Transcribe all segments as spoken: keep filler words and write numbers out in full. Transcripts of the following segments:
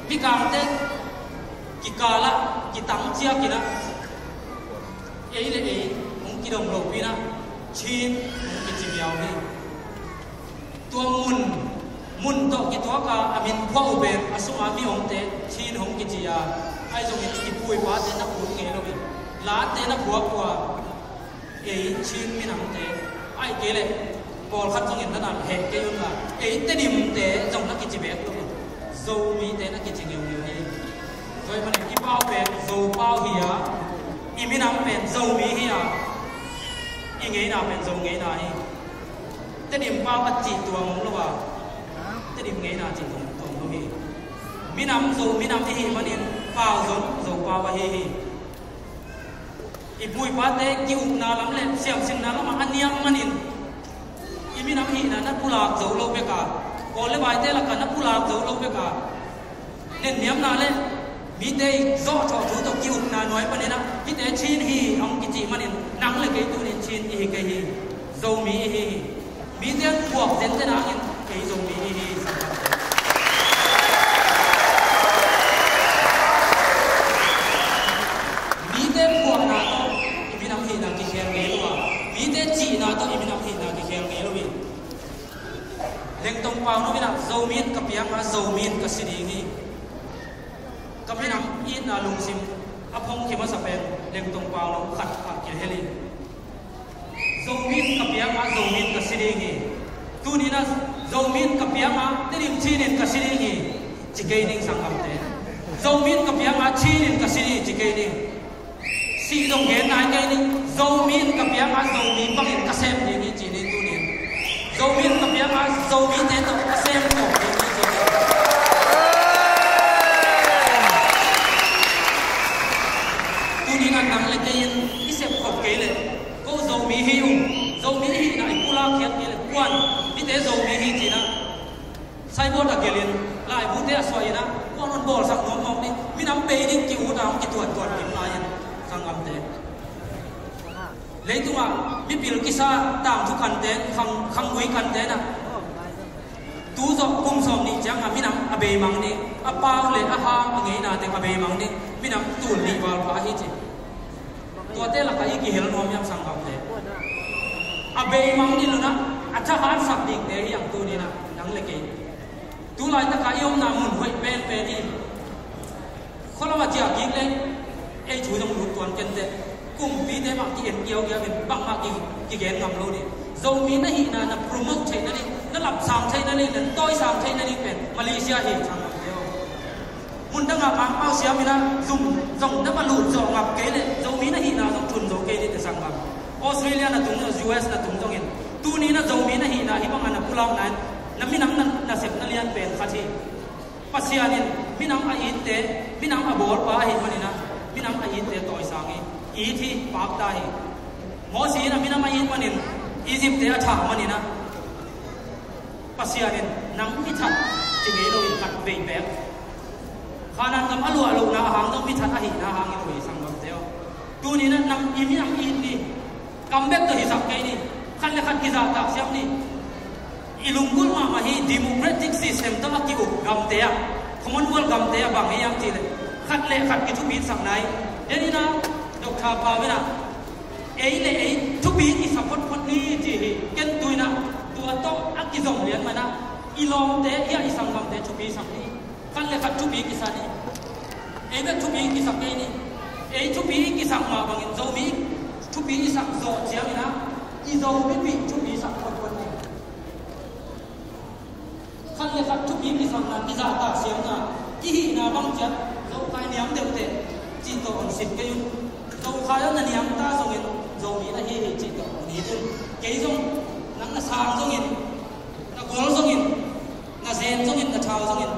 Mikangte kikalah kitang ciakin ah, ei le ei hong kidong lopi-in ah Chin hong kici viau hi. Tua mun, mun tawh kituak a, a min phuah uh pen a sunga mi omte Chin hong kici a, ahi zongin i pu i pate na phut ngei lo hi. Late na phuak uh a, ei Chin minamte, ahih kei leh pawlkhat zongin na na heh kei un la, ei Tedimte zong na kici beek lo hi. Zomite na kici ngeungeu hi. Tua ahih manin i pau pen Zo pau hi a, i minam pen Zomi hi a, i ngeina pen Zo ngeina hi. Tedim pau a cih tuam om lo a, Tedim ngeina cih tuam, tuam lo hi. Minam Zo minam i hih manin pau zong Zo pau ahi hi. I pu i pate ki-ukna lam le siamsinna lamah a niam manin i minam hihna na pulak zo lo bek a, kawl le vaite lakah na pulak zo lo bek a, nenniamna le mite i zawhthawh thu tawh ki-ukna nuai panin ah hihte Chin hi a hong kicih manin nang le kei tuni-in Chin i hi kei hi. Zomi i hi hi. Mite phuak zente na hangin kei Zomi i hi hi. Mite phuakna tawh i minam hihna kikhel ngei lo a, mite cihna tawh i minam hihna kikhel ngei lo hi. Lengtong Pau Nop in ah Zomi in ka piang a, Zomi in ka si ding hi. Ka minam itna lungsim a phongkhia masa pen Lengtong Pau Nop khat ah kihel hi. Zomi in ka piang a, Zomi in ka si ding hi. Tuni-in ah Zomi in ka piang a, Tedim Chin in ka si ding hi, ci kei ning sanggamte. Zomi in ka piang a, Chin in ka si ding hi, ci kei ning. Sih zong gen nai kei ning. Zomi in ka piang a, Zomi bangin ka sem ding hi, ci ning tuni-in. Zomi in ka piang a, Zomite tawh ka sem ding hi, ci ning. Tuni-in ah nang le kei in i sep khop kei leh, ko Zomi hi ung, Zomi hihna i pulak khiat kei leh, kuan hihte Zomi hi ci-in ah signboard a gelhin, laibute a suahin ah, kuan hong bawlsak nuam mawk ding, minam bei ding ki-ut a hong kituattuat kim lai-in, sanggamte. Leitungah mipil kisa tangthu kanten, khang, khanggui kanten ah, tu zawh kum sawm nih ciangah minam a beimang ding, a pau le a ham a ngeina teng a beimang ding, minam tul nih val pha hi ci. Tuate lakah i kihel nuam hiam sanggamte? A beimang ding lo-in ah, a thahatsak dingte hi ang tuni-in ah, nang le kei. Tu laitakah i omna mun hoih penpen hi. Khualam a ciah kik leng ei thu zong lut tuan kenteh. Kumpite mah ki-en kiaukiau in bangmah ki, kigen ngam lo ding. Zomi na hihna na promote theih nading, na lapsang theih nading, na tawisang theih nading pen Malaysia hi, sanggamte aw. Mun dangah Mangpau siam in ah zum zong na va lut zawh ngap kei leh Zomi na hihna zong thun zo kei ni teh sanggam. Australia na tung zong, U S na tung zongin, tuni-in ah Zomi na hihna hih bangah na pulakna in na minam na, nasepna lian pen khat hi. Pasian in minam a itte, minam a bawlpa ahih manin ah minam a itte tawisang hi. It hi, pakta hi. Moses in ah minam a it manin Egypt-te a thah manin ah Pasian in nang mi that ci ngei lo in khat vei pek. Kanaan gam a luah lohna a hang zong mi that ahihna hang hi lo hi, sanggamte aw. Tuni-in ah nang i minam it ni. Kam bek tawh hisak kei ni. Khat le khat kizahtak siam ni. I lunggulh mahmah hi, democratic system tawh a ki-uk gamte ah, Commonwealth gamte ah bang hi hiam cih leh khat le khat kithupisak nai. Denin ah Doctor Pau in ah ei le ei thupi kisa photphot ni ci hi. Ken tu-in ah tua tawh a kizom lian man ah i lawmte, i a i sanggamte thupisak ni. Khat le khat thupi kisa ni. Ei bek thupi kisak kei ni. Ei thupi kisak mah bangin Zomi thupi i sak zawh ciangin ah i Zomipih thupi sak photphot ni. Khat le khat thupi kisakna, kizahtak siamna, i hihna bang ciat Zokhai niam deuh teh cih tawh hong sit kei un. Zokhai aw, na niam ta zongin Zomi na hi hi cih tawh hong it un. Kei zong, nang na sang zongin, na gol zongin, na zen zongin, na thau zongin,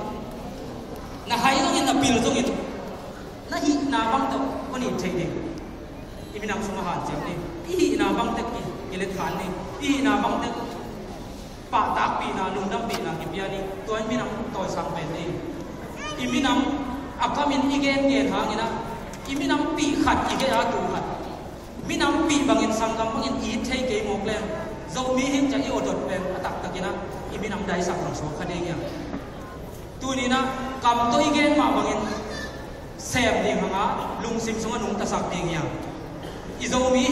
na hai zongin, na pil zongin, na hihna bang tawh hong it thei ding. I minam sungah hanciam ni. I hihna bang tek ki, kilet khan ni. I hihna bang tek pahtakpihna, lungdampihna kipia ni. Tua in minam tawisang pen ni. I minam a kamin i gengen hangin ah, i minampih khat i heh a, tu khat. Minampih bangin, sanggam bangin it thei kei mawk leng, Zomi hi ciah i awdot pen a taktakin ah i minam daisak zong suak kha ding hi a. Tuni-in ah kam tawh i gen mah bangin sem ding hang a, lungsim sungah nungtasak ding hi hang. I Zomi